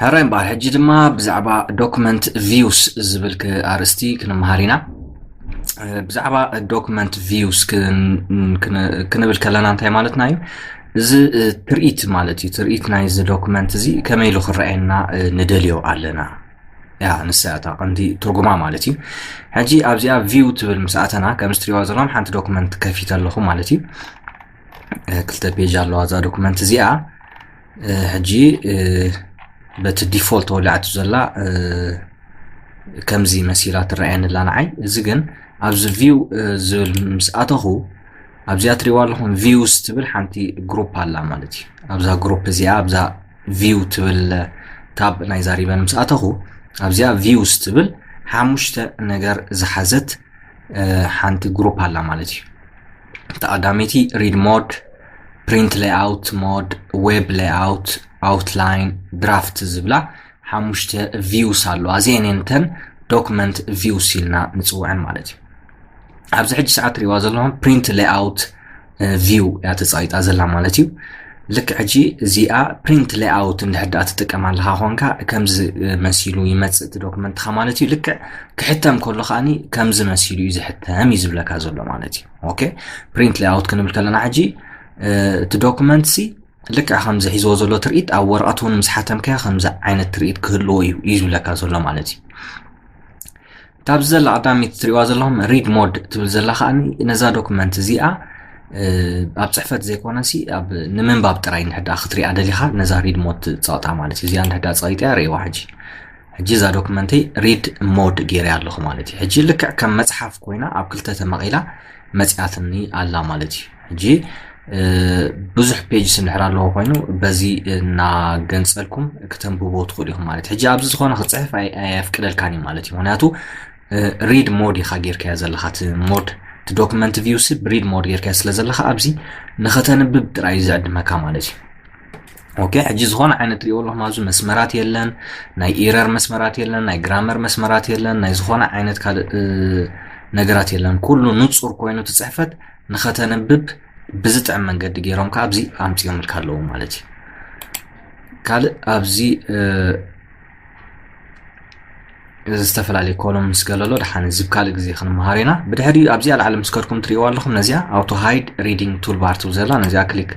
ሕራይ እምበኣር፣ ሕጂ ድማ ብዛዕባ ዶክመንት ቪውስ ዝብል ክ-፣ ኣርእስቲ ክንመሃር ኢና። እ፣ ብዛዕባ ዶክመንት ቪውስ ክን-፣ ክን-፣ ክንብል ከለና እንታይ ማለትና እዩ? እዚ፣ እ፣ ትርኢት ማለት እዩ። ትርኢት ናይዚ ዶክመንት እዚ ከመይ ኢሉ ክረኣየና፣ እ፣ ንደልዮ ኣለና። ያ፣ ንሳ እያ እታ ቀንዲ ትርጉማ ማለት እዩ። ሕጂ ኣብዚኣ ቪው ትብል ምስ ኣተና፣ ከምዚ ትሪእዋ ዘለኹም ሓንቲ ዶክመንት ከፊተ ኣለኹ ማለት እዩ። እ፣ ክልተ ፔጅ ኣለዋ እዛ ዶክመንት እዚኣ። እ፣ ሕጂ፣ እ፣ በቲ ዲፎልት ተወሊዓቱ ዘላ፣ እ፣ ከምዚ መሲላ ትረኣየኒ ኣላ ንዓይ። እዚ ግን ኣብዚ ቪው፣ እ፣ ዝብል ምስ ኣተኹ፣ ኣብዚኣ ትሪእዋ ኣለኹም ቪውስ ትብል ሓንቲ ግሩፕ ኣላ ማለት እዩ። ኣብዛ ግሩፕ እዚኣ፣ ኣብዛ ቪው ትብል ታብ ናይዛ ሪበን ምስ ኣተኹ፣ ኣብዚኣ ቪውስ ትብል ሓሙሽተ ነገር ዝሓዘት፣ እ፣ ሓንቲ ግሩፕ ኣላ ማለት እዩ። እታ ቀዳመይቲ ሪድ ሞድ፣ ፕሪንት ሌኣውት ሞድ፣ ዌብ ሌኣውት፣ ኣውትላይን፣ ድራፍት ዝብላ ሓሙሽተ ቪውስ ኣለዋ። እዚአን እየን እተን ዶክመንት ቪውስ ኢልና ንፅውዐን ማለት እዩ። ኣብዚ ሕጂ ሰዓት ትሪእዋ ዘለኹም ፕሪንት ሌኣውት፣ እ፣ ቪው እያ ተፃይጣ ዘላ ማለት እዩ። ልክዕ ሕጂ እዚኣ ፕሪንት ሌኣውት እንድሕር ደኣ ትጥቀም ኣለኻ ኾንካ፣ ከምዚ፣ እ፣ መሲሉ ይመፅእ እቲ ዶክመንትኻ ማለት እዩ። ልክዕ ክሕተም ከሎ ከዓኒ ከምዚ መሲሉ እዩ ዝሕተም እዩ ዝብለካ ዘሎ ማለት እዩ። ኦኬ፣ ፕሪንት ሌኣውት ክንብል ከለና ሕጂ፣ እ፣ እቲ ዶክመንት ሲ ልክዕ ከምዚ ሒዝዎ ዘሎ ትርኢት ኣብ ወረቐት እውን ምስ ሓተምካዮ ከምዚ ዓይነት ትርኢት ክህልዎ እዩ፣ እዩ ዝብለካ ዘሎ ማለት እዩ። እታ ኣብዚ ዘላ ቀዳመይቲ ትሪእዋ ዘለኹም ሪድ ሞድ ትብል ዘላ ከዓኒ ነዛ ዶክመንት እዚኣ፣ እ፣ ኣብ ፅሕፈት ዘይኮነሲ ኣብ ንምንባብ ጥራይ እንድሕር ደኣ ክትሪኣ ደሊኻ ነዛ ሪድ ሞድ ትፀቕጣ ማለት እዩ። እዚኣ እንድሕር ደኣ ፀቒጠያ ርእይዋ ሕጂ። ሕጂ እዛ ዶክመንተይ ሪድ ሞድ ገይረያ ኣለኹ ማለት እዩ። ሕጂ ልክዕ ከም መፅሓፍ ኮይና ኣብ ክልተ ተመቒላ መፅያትኒ ኣላ ማለት እዩ። ሕጂ፣ እ፣ ብዙሕ ፔጅስ እንድሕር ኣለዎ ኮይኑ በዚ እናገንፀልኩም ክተንብብዎ ትኽእሉ ኢኹም ማለት እዩ። ሕጂ ኣብዚ ዝኾነ ክፅሕፍ ኣይ-፣ ኣየፍቅደልካን እዩ ማለት እዩ። ምኽንያቱ፣ እ፣ ሪድ ሞድ ኢኻ ጌርካዮ ዘለኻ፣ እቲ ሞድ፣ እቲ ዶክመንት ቪውስ ብሪድ ሞድ ጌርካዮ ስለ ዘለኻ ኣብዚ ንኸተንብብ ጥራይ እዩ ዝዕድመካ ማለት እዩ። ኦኬ፣ ሕጂ ዝኾነ ዓይነት ሪኦ ኣለኹም ኣብዚ መስመራት የለን፣ ናይ ኢረር መስመራት የለን፣ ናይ ግራመር መስመራት የለን፣ ናይ ዝኾነ ዓይነት ካልእ፣ እ፣ ነገራት የለን። ኩሉ ንጹር ኮይኑ እቲ ጽሕፈት ንኸተንብብ ብዝጥዕም መንገዲ ገይሮም ከኣ ኣብዚ ኣምጺኦምልካ ኣለዉ ማለት እዩ። ካልእ ኣብዚ፣ እ፣ እዚ ዝተፈላለየ ኮሎም ምስ ገለሎ ደሓን እዚ ካልእ ግዜ ክንመሃር ኢና። ብድሕሪ ኣብዚኣ ላዕሊ ምስ ከድኩም ትርእይዋ ኣለኹም ነዚኣ ኣውቶ ሃይድ ሪዲንግ ቱልባር ትብል ዘላ ነዚኣ ክሊክ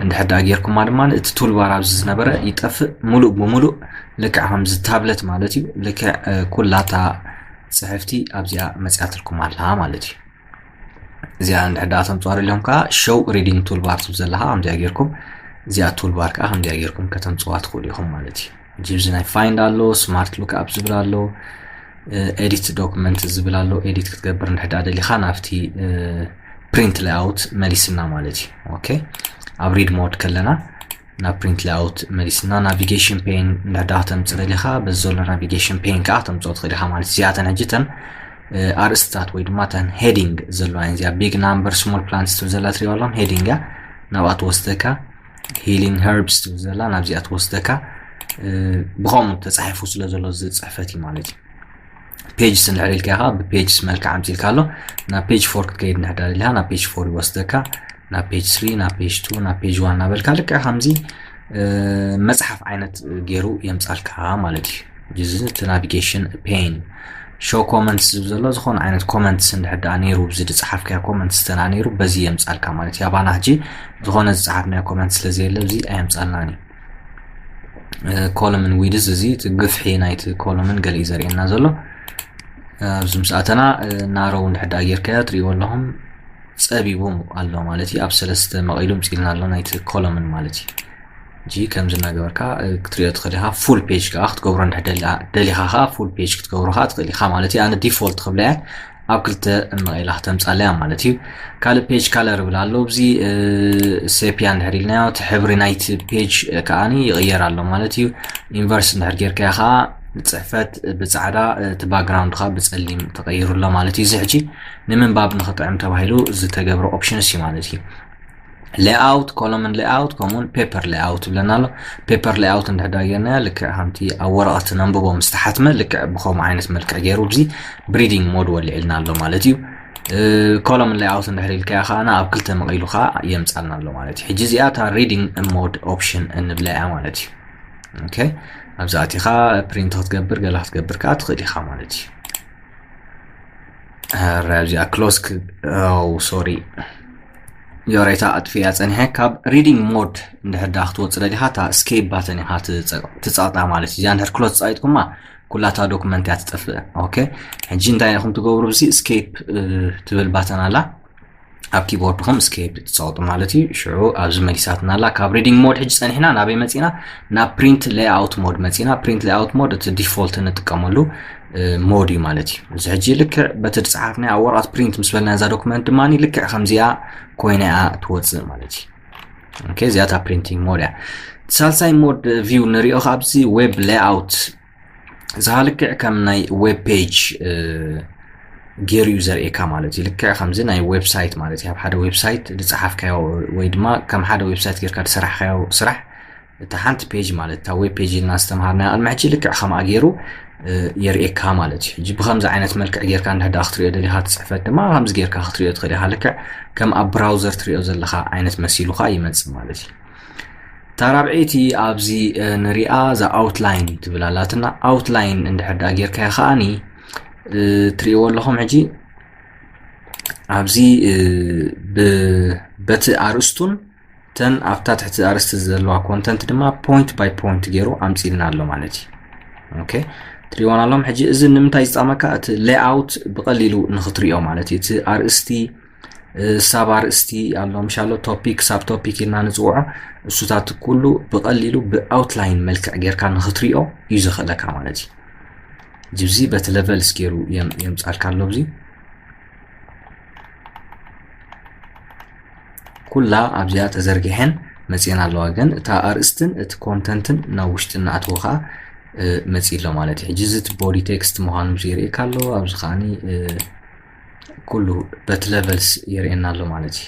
እንድሕር ደኣ ጌርኩማ ድማ እቲ ቱልባር ኣብዚ ዝነበረ ይጠፍእ፣ ሙሉእ ብሙሉእ ልክዕ ከምዚ ታብለት ማለት እዩ። ልክዕ፣ እ፣ ኩላታ ጽሕፍቲ ኣብዚኣ መጽኣትልኩም ኣላ ማለት እዩ። እዚኣ እንድሕር ደኣ ተምጽዋ ደሊኹም ከኣ ሾው ሪዲንግ ቱልባር ትብል ዘላ ከኣ ከምዚኣ ጌርኩም፣ እዚኣ ቱልባር ከኣ ከምዚኣ ጌርኩም ከተምጽዋ ትኽእሉ ኢኹም ማለት እዩ። ሕጂ እዚ ናይ ፋይንድ ኣሎ፣ ስማርት ሉክ ኣፕ ዝብል ኣሎ፣ እ፣ ኤዲት ዶክመንት ዝብል ኣሎ። ኤዲት ክትገብር እንድሕር ደኣ ደሊኻ ናብቲ፣ እ፣ ፕሪንት ሌኣውት መሊስና ማለት እዩ። ኦኬ፣ ኣብ ሪድ ሞድ ከለና ናብ ፕሪንት ሌኣውት መሊስና ናቪጌሽን ፔን እንድሕር ደኣ ከተምጽእ ደሊኻ በዚ ዘሎ ናቪጌሽን ፔን ከኣ ተምጽኦ ትኽእል ኢኻ ማለት እዩ። እዚኣተን ሕጂ እተን፣ እ፣ ኣርእስትታት ወይ ድማ እተን ሄዲንግ ዘለዋ እየን። እዚኣ ቢግ ናምበር ስሞል ፕላንትስ ትብል ዘላ ትሪእዋ ኣለኹም ሄዲንግ እያ፣ ናብኣ ትወስደካ። ሂሊንግ ሀርብስ ትብል ዘላ ናብዚኣ ትወስደካ። እ፣ ብኸምኡ ተጻሒፉ ስለ ዘሎ እዚ ጽሕፈት እዩ ማለት እዩ። ፔጅስ እንድሕር ኢልካ ኢኻ ብፔጅስ መልክዕ ኣምጺልካ ኣሎ። ናብ ፔጅ ፎር ክትከይድ እንድሕር ደኣ ደሊኻ ናብ ፔጅ ፎር ይወስደካ። ናብ ፔጅ ስሪ፣ ናብ ፔጅ ቱ፣ ናብ ፔጅ ዋን እናበልካ ልክዕ ከምዚ፣ እ፣ መጽሓፍ ዓይነት ገይሩ የምጻልካ ማለት እዩ። እዚ እቲ ናቪጌሽን ፔን ሾው ኮመንትስ ዝብል ዘሎ ዝኾነ ዓይነት ኮመንትስ እንድሕር ደኣ ነይሩ፣ እዚ ዝጸሓፍካዮ ኮመንትስ እንተ ደኣ ነይሩ በዚ የምጻልካ ማለት እዩ። ኣባና ሕጂ ዝኾነ ዝጸሓፍናዮ ኮመንት ስለ ዘየለ እዚ ኣየምጻልናን እዩ። እ፣ ኮለምን ዊድዝ እዚ እቲ ግፍሒ ናይቲ ኮለምን ገለ እዩ ዘርእየና ዘሎ። እ፣ ኣብዚ ምስ ኣተና፣ እ፣ ናሮው እንድሕር ደኣ ጌርካዮ ትርእይዎ ኣለኹም ጸቢቡ ኣሎ ማለት እዩ። ኣብ ሰለስተ መቒሉ ምጺልና ኣሎ ናይቲ ኮለምን ማለት እዩ። ሕጂ ከምዚ እናገበርካ፣ እ፣ ክትሪኦ ትኽእል ኢኻ። ፉል ፔጅ ከኣ ክትገብሮ እንድሕር ደሊኻ፣ ደሊኻ ከኣ ፉል ፔጅ ክትገብሮ ከኣ ትኽእል ኢኻ ማለት እዩ። ኣነ ዲፎልት ክብላ እየ፣ ኣብ ክልተ መቒላ ክተምጻለያ ማለት እዩ። ካልእ ፔጅ ካለር ይብል ኣሎ። ኣብዚ፣ እ፣ ሴፒያ እንድሕር ኢልናዮ፣ እቲ ሕብሪ ናይቲ ፔጅ፣ እ፣ ከኣኒ ይቕየር ኣሎ ማለት እዩ። ኢንቨርስ እንድሕር ጌርካዮ ከኣ ጽሕፈት ብጻዕዳ፣ እ፣ እቲ ባክግራውንድ ከኣ ብጸሊም ተቐይሩ ኣሎ ማለት እዩ። እዚ ሕጂ ንምንባብ ንኽጥዕም ተባሂሉ ዝተገብረ ኦፕሽንስ እዩ ማለት እዩ። ሌኣውት፣ ኮለምን ሌኣውት ከምኡውን ፔፐር ሌኣውት ይብለና ኣሎ። ፔፐር ሌኣውት እንድሕር ዳ ጌርናዮ ልክዕ ከምቲ ኣብ ወረቐት ነንብቦ ምስ ተሓትመ ልክዕ ብኸምኡ ዓይነት መልክዕ ገይሩ ኣብዚ ብሪዲንግ ሞድ ወሊዕልና ኣሎ ማለት እዩ። እ፣ ኮለምን ሌኣውት እንድሕር ኢልካዮ ከኣ ኣብ ክልተ መቒሉ ከኣ የምጻልና ኣሎ ማለት እዩ። ሕጂ እዚኣ እታ ሪዲንግ ሞድ ኦፕሽን እንብላ እያ ማለት እዩ። ኦኬ፣ ኣብዛ ኣቲኻ ፕሪንት ክትገብር ገለ ክትገብር ከዓ ትኽእል ኢኻ ማለት እዩ። ረ ኣብዚኣ ክሎዝ ሶሪ ዮሬታ ኣጥፍያ ፀኒሐ። ካብ ሪዲንግ ሞድ እንድሕር ዳ ክትወፅእ ደሊኻ እታ ስኬፕ ባተን ኢኻ ትፀቕጣ ማለት እዩ። እዚኣ እንድሕር ክሎዝ ፀቂጥኩማ ኩላታ ዶክመንት እያ ትጠፍእ። ኦኬ፣ ሕጂ እንታይ ኢኹም ትገብሩ? ብዚ ስኬፕ ትብል ባተን ኣላ ኣብ ኪቦርድኹም ስኬፕ ትፀቕጡ ማለት እዩ። ሽዑ ኣብዚ መሊሳትና ኣላ። ካብ ሪዲንግ ሞድ ሕጂ ፀኒሕና ናበይ መፂና? ናብ ፕሪንት ሌይኣውት ሞድ መፂና። ፕሪንት ሌይኣውት ሞድ እቲ ዲፎልት እንጥቀመሉ ሞድ እዩ ማለት እዩ። እዚ ሕጂ ልክዕ በቲ ዝፀሓፍናዮ ኣብ ወረቐት ፕሪንት ምስ በልና እዛ ዶክመንት ድማ ልክዕ ከምዚኣ ኮይና እያ ትወፅእ ማለት እዩ። ኦኬ፣ እዚኣ እታ ፕሪንቲንግ ሞድ እያ። ሳልሳይ ሞድ ቪው ንሪኦ ኣብዚ ዌብ ሌይኣውት እዚ ልክዕ ከም ናይ ዌብ ፔጅ ገይሩ እዩ ዘርእየካ ማለት እዩ። ልክዕ ከምዚ ናይ ዌብሳይት ማለት እዩ። ኣብ ሓደ ዌብሳይት ዝፀሓፍካዮ ወይ ድማ ከም ሓደ ዌብሳይት ጌርካ ዝሰራሕካዮ ስራሕ እታ ሓንቲ ፔጅ ማለት እታ ዌብ ፔጅ ኢልና ዝተምሃርናያ ቅድሚ ሕጂ ልክዕ ከምኣ ገይሩ የርእየካ ማለት እዩ። ሕጂ ብከምዚ ዓይነት መልክዕ ጌርካ እንድሕር ክትሪኦ ደሊኻ ትፅሕፈት ድማ ከምዚ ጌርካ ክትሪኦ ትኽእል ኢኻ። ልክዕ ከም ኣብ ብራውዘር ትሪኦ ዘለኻ ዓይነት መሲሉ ከዓ ይመፅእ ማለት እዩ። እታ ራብዐይቲ ኣብዚ ንሪኣ እዛ ኣውትላይን ትብል ኣላትና። ኣውትላይን እንድሕር ደኣ ጌርካዮ ከዓኒ ትሪእዎ ኣለኹም ሕጂ ኣብዚ በቲ ኣርእስቱን እተን ኣብታ ትሕቲ ኣርእስቲ ዘለዋ ኮንተንት ድማ ፖይንት ባይ ፖይንት ገይሩ ኣምፂልና ኣሎ ማለት እዩ። ኦኬ፣ ትሪእዎን ኣለኹም ሕጂ። እዚ ንምንታይ ዝጠቕመካ? እቲ ሌይኣውት ብቐሊሉ ንኽትሪኦ ማለት እዩ። እቲ ኣርእስቲ ሳብ ኣርእስቲ ኣሎ ምሻሎ፣ ቶፒክ ሳብ ቶፒክ ኢልና ንፅውዖ። እሱታት ኩሉ ብቐሊሉ ብኣውትላይን መልክዕ ጌርካ ንኽትሪኦ እዩ ዘኽእለካ ማለት እዩ። ጅብዚ በቲ ለቨልስ ገይሩ የምፃልካ ኣሎ። እዚ ኩላ ኣብዚኣ ተዘርጊሐን መፅየን ኣለዋ። ግን እታ ኣርእስትን እቲ ኮንተንትን ናብ ውሽጢ እናኣተወ ከዓ መፂ ኣሎ ማለት እዩ። ሕጂ እዚ እቲ ቦዲ ቴክስት ምዃኑ የርእየካ ኣሎ። ኣብዚ ከዓኒ ኩሉ በቲ ለቨልስ የርእየና ኣሎ ማለት እዩ።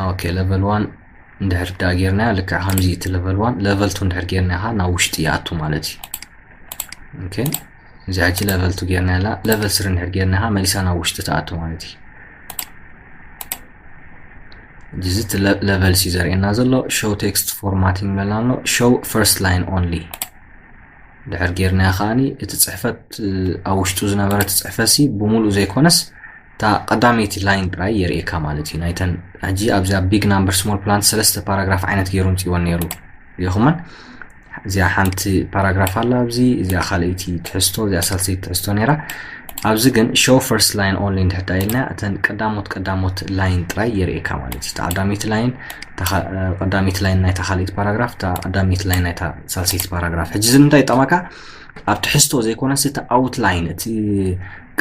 ኦኬ፣ ለቨል ዋን እንድሕር ዳ ጌርናያ ልክዕ ከምዚ እቲ ለቨል ዋን፣ ለቨል ቱ እንድሕር ጌርናያ ናብ ውሽጢ ይኣቱ ማለት እዩ። ኦኬ፣ እዚ ሕጂ ለቨል ቱ ጌርና ያላ ለቨል ስሪ እንድሕር ጌርናያ መሊሳ ናብ ውሽጢ ትኣቱ ማለት እዩ። እዚ ለቨል ሲ ዘርእየና ዘሎ ሾው ቴክስት ፎርማቲንግ በልና ኣሎ። ሾው ፈርስት ላይን ኦንሊ ድሕር ጌርናያ ከዓኒ እቲ ፅሕፈት ኣብ ውሽጡ ዝነበረ እቲ ፅሕፈት ሲ ብምሉእ ዘይኮነስ እታ ቀዳመይቲ ላይን ጥራይ የርእየካ ማለት እዩ። ናይተን ሕጂ ኣብዚኣ ቢግ ናምበር ስሞል ፕላንት ሰለስተ ፓራግራፍ ዓይነት ገይሩ ምፅወን ነይሩ ሪኢኹመን። እዚኣ ሓንቲ ፓራግራፍ ኣላ ኣብዚ፣ እዚኣ ካልኣይቲ ትሕዝቶ፣ እዚኣ ሳልሰይቲ ትሕዝቶ ነይራ። ኣብዚ ግን ሾው ፈርስት ላይን ኦንሊ እንድሕር ኢልና እተን ቀዳሞት ቀዳሞት ላይን ጥራይ የርእየካ ማለት እዩ። እታ ቀዳመይቲ ላይን ቀዳመይቲ ላይን ናይታ ካልኣይቲ ፓራግራፍ፣ እታ ቀዳመይቲ ላይን ናይታ ሳልሰይቲ ፓራግራፍ። ሕጂ እዚ ንምንታይ ይጠቕመካ? ኣብ ትሕዝቶ ዘይኮነስ እቲ ኣውትላይን፣ እቲ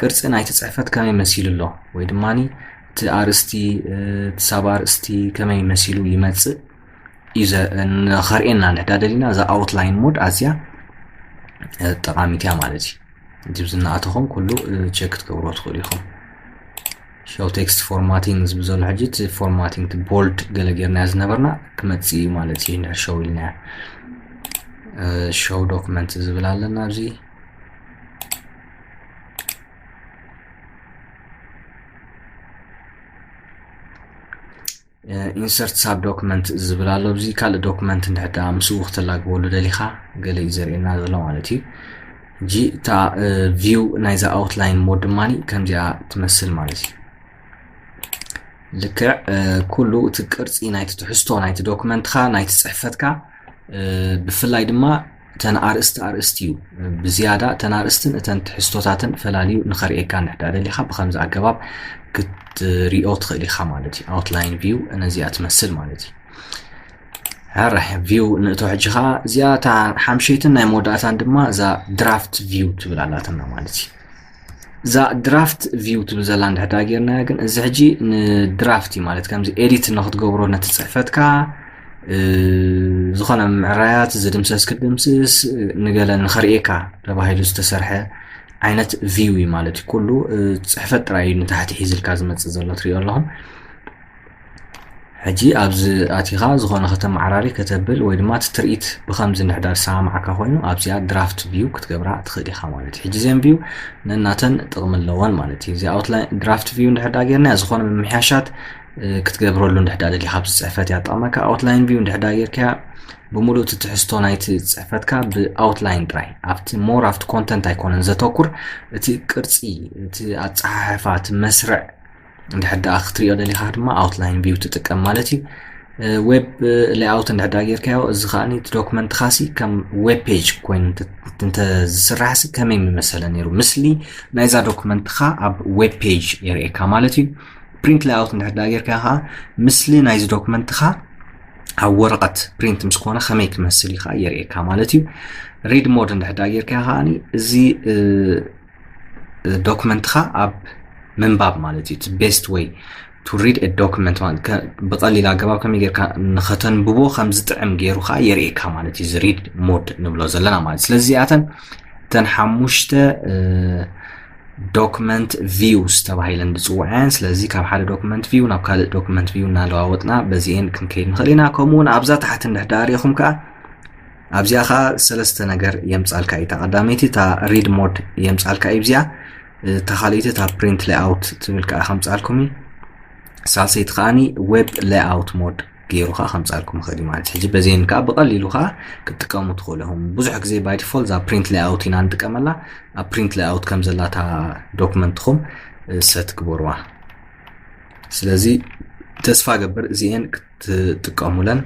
ቅርፂ ናይቲ ፅሕፈት ከመይ መሲሉ ኣሎ ወይ ድማ እቲ ኣርእስቲ፣ እቲ ሳብ ኣርእስቲ ከመይ መሲሉ ይመፅእ እዩ ንኸርእየና እንድሕዳ ደሊና እዛ ኣውትላይን ሞድ ኣዝያ ጠቓሚት እያ ማለት እዩ። ጅብ ዝናኣተኹም ኩሉ ቸክ ክትገብርዎ ትኽእሉ ኢኹም። ሾው ቴክስት ፎርማቲንግ ዝብል ዘሎ ሕጂ እቲ ፎርማቲንግ እቲ ቦልድ ገለ ጌርናዮ ዝነበርና ክመፅእ እዩ ማለት እዩ። እንድሕር ሾው ኢልናዮ ሾው ዶክመንት ዝብል ኣለና ኣብዚ ኢንሰርት ሳብ ዶክመንት ዝብል ኣሎ። ኣብዚ ካልእ ዶክመንት እንድሕር ደኣ ምስኡ ክተላግበሉ ደሊኻ ገለ እዩ ዘርእየና ዘሎ ማለት እዩ። ሕጂ እታ ቪው ናይዛ ኣውትላይን ሞድ ድማ ከምዚኣ ትመስል ማለት እዩ። ልክዕ ኩሉ እቲ ቅርፂ ናይቲ ትሕዝቶ ናይቲ ዶክመንትካ ናይቲ ፅሕፈትካ ብፍላይ ድማ እተን ኣርእስቲ ኣርእስቲ እዩ ብዝያዳ እተን ኣርእስትን እተን ትሕዝቶታትን ፈላልዩ ንኸርእየካ እንድሕዳ ደሊኻ ብኸምዚ ኣገባብ ክትሪኦ ትኽእል ኢኻ ማለት እዩ። ኣውትላይን ቪው ነዚኣ ትመስል ማለት እዩ። ሕረ ቪው ንእቶ ሕጂ ኸዓ እዚኣ እታ ሓምሸይትን ናይ መወዳእታን ድማ እዛ ድራፍት ቪው ትብል ኣላትና ማለት እዩ። እዛ ድራፍት ቪው ትብል ዘላ እንድሕዳ ጌርናያ ግን እዚ ሕጂ ንድራፍት እዩ ማለት ከምዚ ኤዲት ንክትገብሮ ነቲ ፅሕፈትካ ዝኾነ ምዕራያት ዝድምሰስ ክድምስስ ንገለ ንኸርእየካ ተባሂሉ ዝተሰርሐ ዓይነት ቪው እዩ ማለት እዩ። ኩሉ ፅሕፈት ጥራይ እዩ ንታሕቲ ሒዝልካ ዝመፅእ ዘሎ ትሪኦ ኣለኹም። ሕጂ ኣብዚ ኣቲኻ ዝኾነ ከተመዓራሪ ከተብል ወይ ድማ እቲ ትርኢት ብኸምዚ እንድሕዳር ዝሰማማዕካ ኮይኑ ኣብዚኣ ድራፍት ቪው ክትገብራ ትኽእል ኢኻ ማለት እዩ። ሕጂ ዘን ቪው ነናተን ጥቕሚ ኣለወን ማለት እዩ። እዚ ኣውትላይን ድራፍት ቪው እንድሕዳ ጌርና ዝኾነ ምምሕያሻት ክትገብረሉ እንድሕዳ ደሊኻ ኣብዚ ፅሕፈት እያ ትጠቕመካ። ኣውትላይን ቪው እንድሕዳ ጌርካያ ብምሉእ እቲ ትሕዝቶ ናይቲ ፅሕፈትካ ብኣውትላይን ጥራይ ኣብቲ ሞር ኣብቲ ኮንተንት ኣይኮነን ዘተኩር፣ እቲ ቅርፂ፣ እቲ ኣፀሓሕፋ፣ እቲ መስርዕ እንድሕር ደኣ ክትሪኦ ደሊኻ ድማ ኣውትላይን ቪው ትጥቀም ማለት እዩ። ዌብ ሌኣውት እንድሕር ደኣ ጌርካዮ እዚ ከዓኒ እቲ ዶክመንትኻ ሲ ከም ዌብ ፔጅ ኮይኑ እንተ- እንተ ዝስራሕ ሲ ከመይ ምመሰለ ነይሩ? ምስሊ ናይዛ ዶክመንትኻ ኣብ ዌብ ፔጅ የርእየካ ማለት እዩ። ፕሪንት ሌኣውት እንድሕር ደኣ ጌርካዮ ከዓ ምስሊ ናይዚ ዶክመንትኻ ኣብ ወረቐት ፕሪንት ምስ ኮነ ከመይ ክመስል እዩ ከዓ የርእየካ ማለት እዩ። ሪድ ሞድ እንድሕር ደኣ ጌርካዮ ከዓኒ እዚ ዶክመንትኻ ኣብ ምንባብ ማለት እዩ። ቤስት ወይ ቱ ሪድ ዶክመንት ማለት ከ- ብቐሊል ኣገባብ ከመይ ጌርካ ንኸተንብቦ ከም ዝጥዕም ገይሩ ከዓ የርእየካ ማለት እዩ። እዚ ሪድ ሞድ ንብሎ ዘለና ማለት እዩ። ስለዚ እዚኣተን እተን ሓሙሽተ ዶክመንት ቪውስ ተባሂለን ዝፅውዐን። ስለዚ ካብ ሓደ ዶክመንት ቪው ናብ ካልእ ዶክመንት ቪው እናለዋወጥና በዚኤን ክንከይድ ንኽእል ኢና። ከምኡ እውን ኣብዛ ታሕቲ እንድሕር ደኣ ሪኢኹም ከዓ ኣብዚኣ ከዓ ሰለስተ ነገር የምፃልካ እዩ። እታ ቀዳመይቲ እታ ሪድ ሞድ የምፃልካ እዩ። እዚኣ እታ ካልኣይቲ እታ ፕሪንት ሌኣውት ትብል ከዓ ከምፃልኩም እዩ። ሳልሰይቲ ከዓኒ ዌብ ሌኣውት ሞድ ገይሩ ከዓ ከምፃልኩም ይኽእል እዩ ማለት እዩ። ሕጂ በዚአን ከዓ ብቐሊሉ ከዓ ክትጥቀሙ ትኽእሉ ኢኹም። ብዙሕ ግዜ ባይ ዲፎልት እዛ ፕሪንት ሌኣውት ኢና ንጥቀመላ። ኣብ ፕሪንት ሌኣውት ከም ዘላታ ዶክመንትኹም ሰት ግበርዋ። ስለዚ ተስፋ ገብር እዚአን ክትጥቀሙለን